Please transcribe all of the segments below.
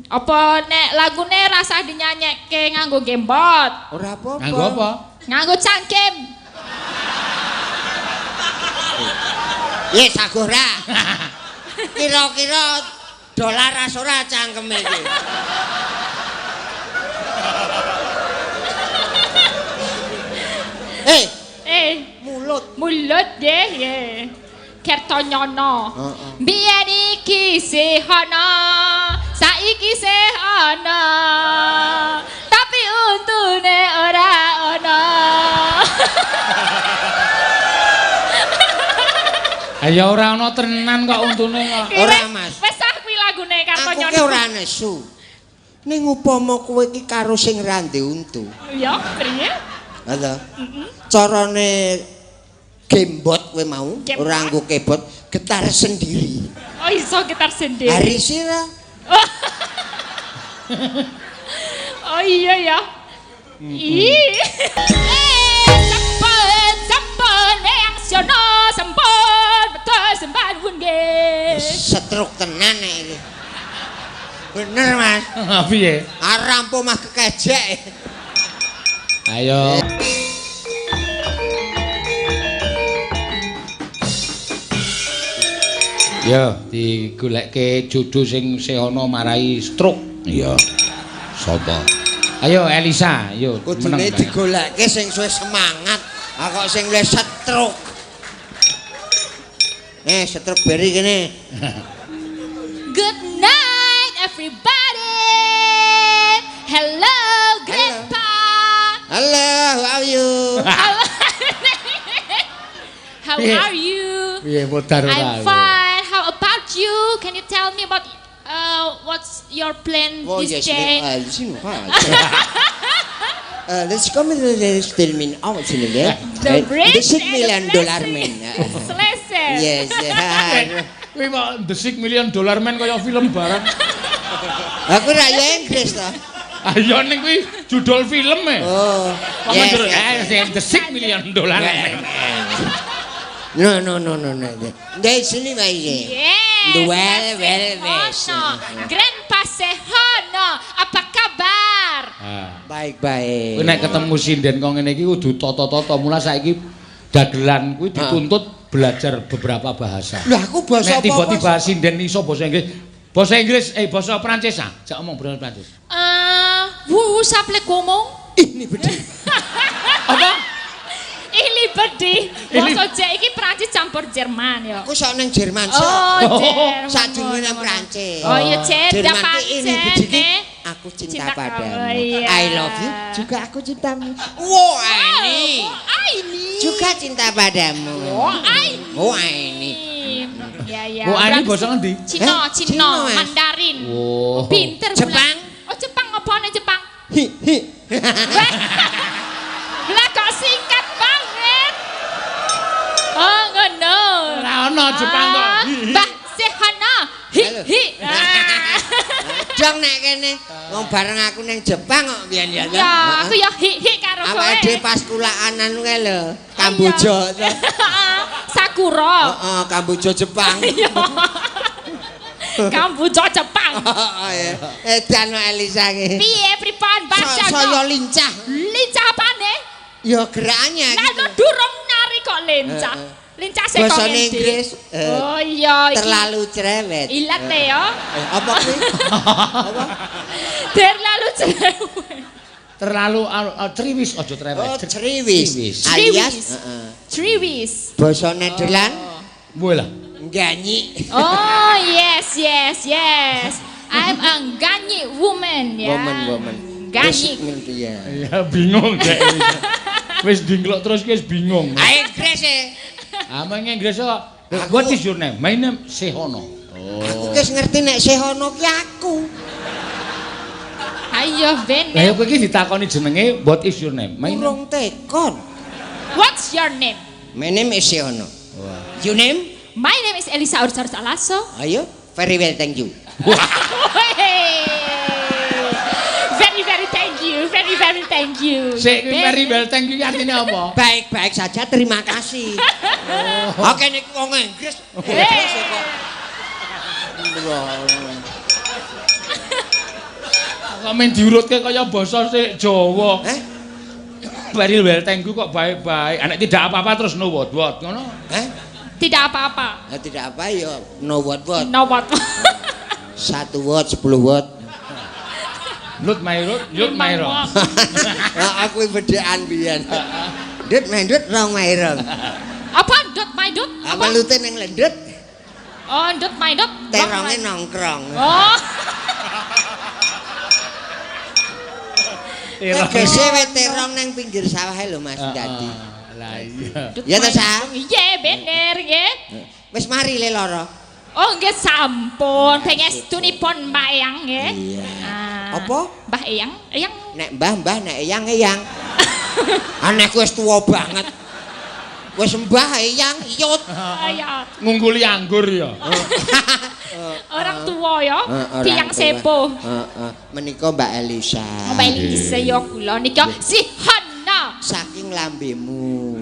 Apa nek lagune rasah dinyanyekke nganggo gembot? Ora apa-apa. Nganggo apa? Nganggo cangkem. Ye saguh ra. Kira-kira dolar ora cangkeme iki. Mulut. Mulut nggih, nggih. Kertonyono. Heeh. Biyen iki sih ana, saiki sih ana. Tapi untune ora ana. Ayo ora ana tenan kok untune kok. Ora, Mas. Wis ah kuwi lagune Kartonyono. Aku ki ora nesu. Ning upama kowe iki karo sing ra ndek untu. Ya, priye? Ha ta? Carane gembot kowe mau, ora nggo kebot, getar sendiri. Oh, iso getar sendiri. Hari sira. Oh iya ya. Ih. Sampun, sampun yang sono sampun betul sembah nggih. Setruk tenan nek iki. Bener, Mas. Piye? Arampo mah kekejek. Ayo. Ya, digolekke jodoh sing sehana marai stroke. Iya. Sapa? Ayo Elisa, ayo. Kudune digolekke sing suwe semangat. Ah kok sing wis stroke. Stroke beri kene. Good night everybody. Hello grandpa. Hello, how are you? How are you? Piye modar ora? I'm fine. How about you? Can you tell me about what's your plan this day? Let's come to the statement. Oh, it's in there. The bridge The $6 million man. Selesai. Yes. Kuwi kok The $6 Million Man kaya film barang. Aku ra ya Inggris to. Ayo ning kuwi judul film e. Oh. Yes. The $6 Million Man. No. Dari sini Mas. Yes. The well, well. Grandpa Sehono, apa kabar? Baik-baik. Kowe nek ketemu sinden kok ngene iki kudu tata-tata. Mula saiki dagelan kuwi dituntut belajar beberapa bahasa. Lah aku basa apa? Nek tiba-tiba sinden iso basa Inggris. Basa Inggris, basa Prancis ah. Jak omong basa Prancis. Vous appelez comment? Ini bedhi. Apa? Ini bedhi. Basa jek iki Prancis campur Jerman ya. Aku sok nang Jerman sok. Oh, Jerman. Sadurunge nang Prancis. Oh iya, Jerman ini bedhi. Aku cinta padamu. I love you. Juga aku cintamu. Wo ini. Juga cinta padamu. Wo ini. Ya ya. Wo ini basa ngendi? Cina, Cina, Mandarin. Pinter. Jepang. Oh, Jepang opone Jepang? Hi hi. Lah kok singkat banget. Oh, ngono. Ora ono Jepang kok. Mbah Sehana. Hi hi. Dong nek kene wong bareng aku ning Jepang kok biyen ya. Ya, aku ya hi hi karo kowe. Awake dhewe pas kulaanan kae lho, Kamboja. Sakura. Heeh, Kamboja Jepang. Kamboja Jepang. Heeh. Edan Elisa iki. Piye pripun Mbah Sehono? Saya lincah. Lincah apane? Ya gerakannya gitu. Lah durung nari kok lincah. Lincah sing kok Bahasa Inggris. Oh iya iki. Terlalu cerewet. Ilat ya. Apa kuwi? Apa? Terlalu cerewet. Terlalu triwis aja cerewet. Oh, triwis. Alias heeh. Triwis. Basa Nederland? Mbuh lah. Ganyi. Oh, yes yes yes. I'm a ganyi woman ya. Woman. Ganyi. Ya bingung dek. Wis dingklok terus wis bingung. Ayo Inggris e. Ah meng Inggris kok. What is your name? My name Sehono. Oh. Aku wis ngerti nek Sehono ki aku. Ayo ben. Lah kowe iki ditakoni jenenge what is your name? My name tekon. What's your name? My name is Sehono. Your name? My name is Elisa Ursarus Alaso. Ayo, very well thank you. Very very thank you, very very thank you. Sik very well thank you artinya apa? Baik-baik saja, terima kasih. Oh. Oke nek wong Inggris. Inggris kok. Kok men diurutke kaya basa sik Jawa. Heh? Very well thank you kok baik-baik. Nek tidak apa-apa terus no what what ngono. Heh? Tidak apa-apa. Nah, tidak apa ya no what what. No what. 1 watt 10 watt. Lut my road, yut my road. Lah aku bedhekan biyen. Ndut mendut rong my rong. Apa dot my dot? Apa lute ning lendut, Oh, dot my dot. teronge nongkrong. Oh. Tegese we terong nang pinggir sawah lho Mas dadi. Lah iya. Dot Ya my ta, Sa? dot. Iya, bener nggih. Wis mari le lara. Oh, nggih sampun. Pangestunipun Mbak Eyang nggih. Iya. Ah. Apa? Mbah Eyang, Eyang. Nek mbah-mbah nek eyang-eyang. Aneh ku wis tuwa banget. Wis mbah eyang iyut. Oh, ya. Ngungguli anggur ya. Orang tua ya, Heeh, tiyang orang tua. sepuh. Heeh. Menika Mbak Elisa. Mbak Elisa ya kula nika si Hana Saking lambemu.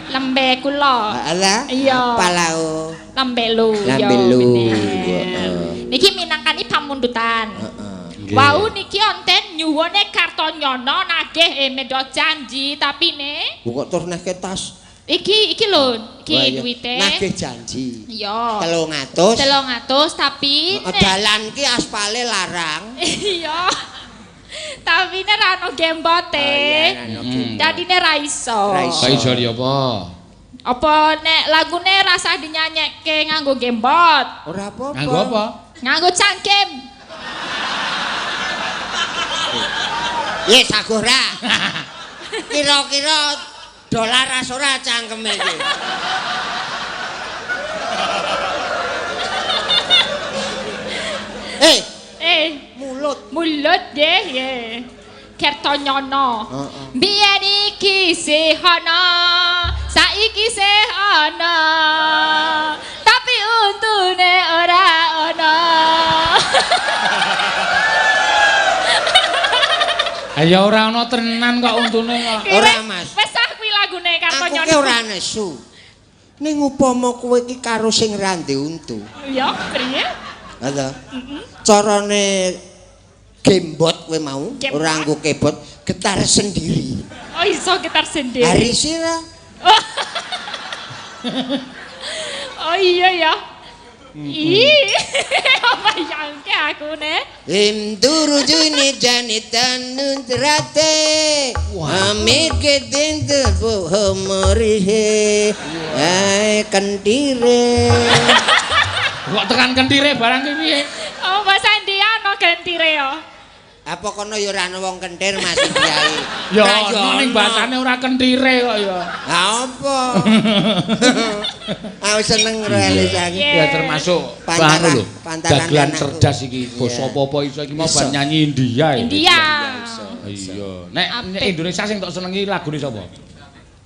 lembe kula. Alah. Iya. Palao. Lambe lu ya. Lambe lu. Bener. Heeh. Niki minangkani pamundutan. Heeh. Nggih. Wau niki onten nyuwune Kartonyono nagih medo janji tapi ne Kok terus nehke tas. iki iki lho, iki Wah, iya. duwite. Nagih janji. Iya. 300. 300 tapi Heeh, dalan ki aspale larang. Iya. Tapi ne ra ono gembote. Oh, iya, ra ono gembot. Dadine ra iso. Ra iso. Kok iso ya apa? Apa nek lagune rasah dinyanyekke nganggo gembot, Ora apa-apa. Nganggo apa? nganggo cangkem. Ye saguh ra. Kira-kira dolar ora cangkeme iki. Eh, Eh, mulut. mulut nggih nggih. Kertonyono. Heeh. Biyen iki sih ana, saiki sih ana. Tapi untune ora ana. Ya ora ana tenan kok untune kok. Ora, Mas. Wis ah kuwi lagune Aku Kartonyono. ki ora nesu. Ning upama kowe iki karo sing ra ndek untu. Ya, priye? Ha ta? Carane gembot kowe mau, Gembot. ora nggo kebot, getar sendiri. Oh iso gitar sendiri. Hari sira Oh iya ya. Ih, apa yangke aku ne? Him turujuni janitan nuntrate Amike dintu buhumurihe Ai kentire. Kok tekan kentire barang ki piye? Oh, Mas Andi ana gentire ya. Apa kono ya ora ana wong kentir Mas Kiai? Ya ono ning basane ora kentire kok ya. Ha apa? Aku seneng karo Elisa iki. Ya termasuk Pantaran- anu lho, pantaran dagelan anakku. cerdas iki. Basa Iya. apa-apa iso iki mau Iso. bar nyanyi India iki. India. Iya. Nek Apik. nek Indonesia sing tok senengi lagune sapa?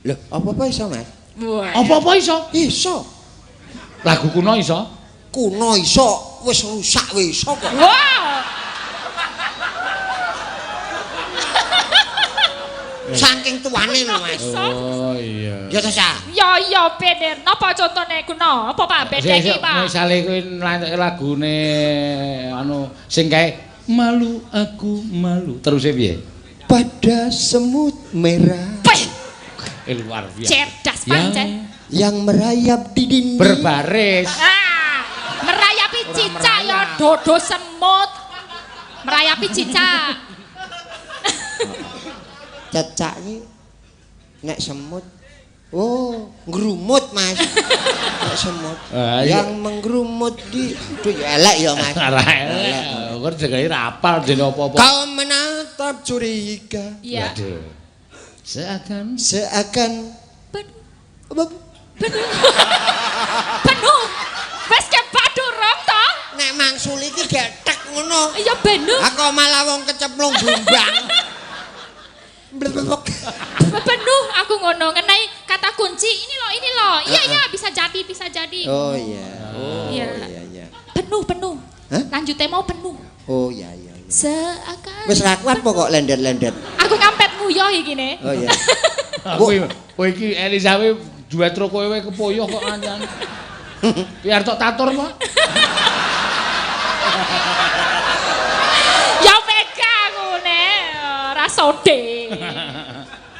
Lho, apa-apa iso Mas? Wah. Apa-apa iso? Iso. Lagu kuno iso? Kuno iso, wis rusak wis iso kok. Wah. Saking tuane lho Mas. Oh iya. Ya ta Sa? Ya ya bener. Napa contone kuno? Apa Pak beda iki, Pak? Misale kowe nlantuke lagune anu sing kae malu aku malu. Terus piye? Pada semut merah Wih, Luar biasa. cerdas pancen. yang merayap di dinding. Berbaris. Ah, merayapi Ora cicak ya merayap. dodo semut. Merayapi cicak. Cecak iki nek semut. Oh, ngrumut Mas. Nek semut. Ah, iya. Yang menggerumut di Duh ya elek ya Mas. Ora elek. Kok jenenge rapal dene apa-apa. Kau menatap curiga Iya. Waduh. Seakan seakan Penuh. apa? Penuh. Penuh. Wis kebadurung to? Nek mangsul iki getek ngono. Ya penuh. Aku malah wong kecemplung blumbang. Blebek. Penuh aku ngono ngenai kata kunci ini loh, ini loh. Iya iya bisa jadi, bisa jadi. Oh iya. Oh Iya. iya iya. Penuh, penuh. Hah? Lanjutnya mau penuh. Oh iya iya. iya. Seakan Wis ra kuat pokok lendet-lendet. Aku ngampet nguyuh iki ne. Oh iya. Kowe kowe iki Elisa kowe duet ro kowe kepoyoh kok anjan. Biar tok tatur po. Ya peka aku. tode.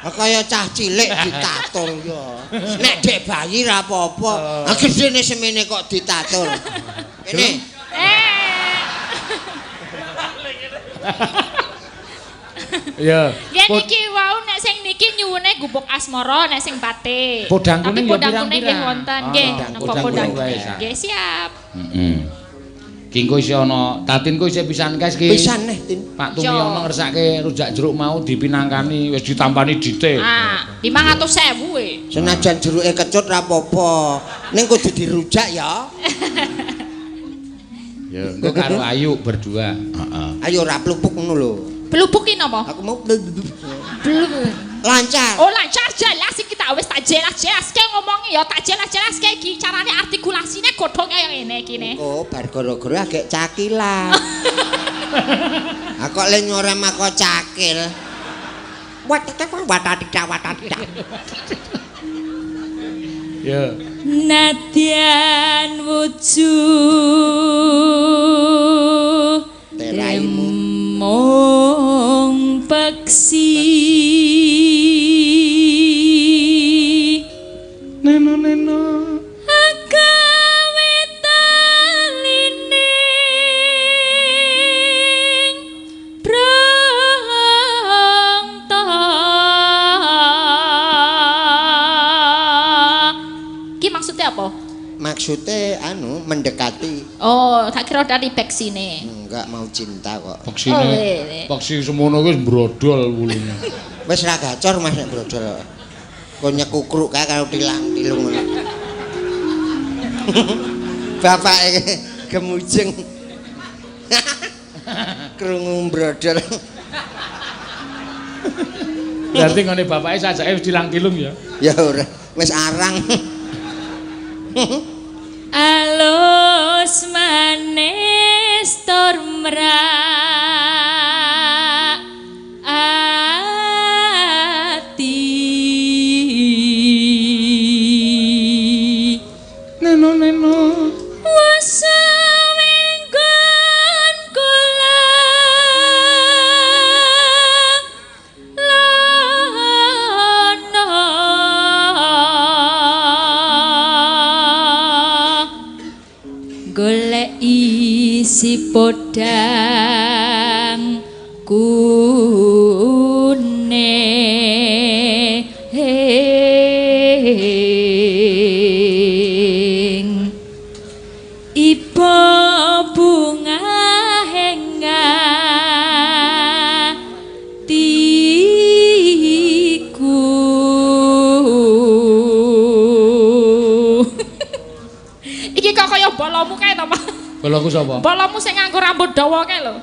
Kaya cah cilik ditatul ya. Nek dek bayi ra apa-apa. Ah gedene semene kok ditatul. Kene. Iya. Yen iki wau nek sing niki nyuwune gubuk asmara nek sing batik. Podang kuning ya pirang-pirang. Podang kuning nggih wonten nggih. Napa podang kuning? Nggih siap. Heeh. Ki engko isih ana, Tatin ku isih pisan kes ki. Pisan neh, Tin. Pak Tumiyono ngersake rujak jeruk mau dipinangkani wis ditampani dite. Ah, 500.000 e. Senajan jeruke kecut ra apa-apa. Ning kudu dirujak ya. Ya, engko karo Ayu berdua. Heeh. Ayo ra plupuk ngono lho. Plupuk ki napa? Aku mau plupuk. Lancar. Oh, lancar jelas iki tak wis tak jelas-jelaske ngomongi ya, tak jelas-jelaske iki carane artikulasine godhong kaya ngene iki ne. Oh, bar gara-gara agek cakilan. Aku kok le nyora mako cakil. Watata watata. Ya. Nadyan wujud teraimu mung peksi. Neno neno agawe talining brangta. Ki maksudnya apa? Maksudnya anu mendekati. Oh, tak kira dari peksine. Enggak mau cinta kok. Peksine. Oh, peksi semono wis brodol wulune. Wis ra gacor Mas nek brodol. Kok nyekukruk kae karo tilang-tilung ngono. Bapake gemujeng. Krungu brodol. Berarti ngene bapake sajake wis tilang-tilung ya. Ya ora, wis arang. Alus manis tur mrak ati. Neno neno wasawenggon kula lana golek isi podang kuning. Iba bunga hatiku. Iki kok kaya bolomu kae to, Pak? Boloku sapa? Bolomu sing nganggo rambut dawa kae lho.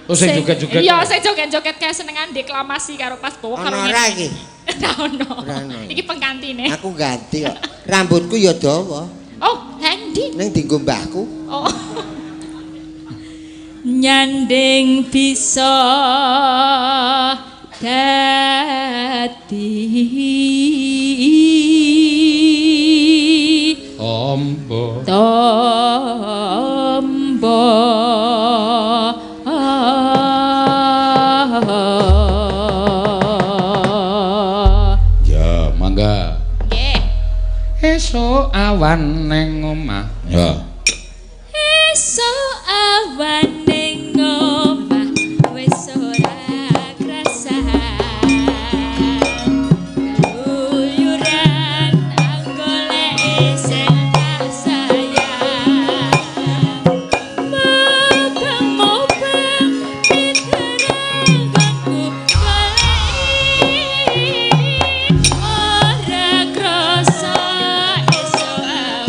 Oh, sing joget-joget. Iya, sing joget-joget kae senengan deklamasi karo pas bawa karo ngene. Ora iki. Ora ono. Iki penggantine. Aku ganti kok. Rambutku ya dawa. Oh, endi? Ning dienggo mbahku. Oh. Nyanding bisa dadi tombo. Tombo. Ya, mangga. Nggih. Esuk awan ning omah. Ya. Esuk awan ning omah wis ora krasan. Keluyuran anggolek sing tak sayang. Mubeng-mubeng piteranganku goleki ora krasa esuk awan.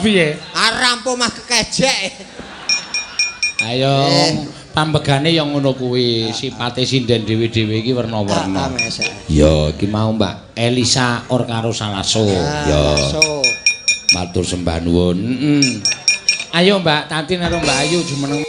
Piye? Arampo mah kekejek. Ayo pambegane ya ngono kuwi, sipate sinden dhewe-dhewe iki werna-werna. Ah, Mas. Ya, iki mau Mbak Elisa or karo Salaso. Ya. So. Matur sembah nuwun. Heeh. Ayo Mbak Tatin karo Mbak Ayu jumeneng.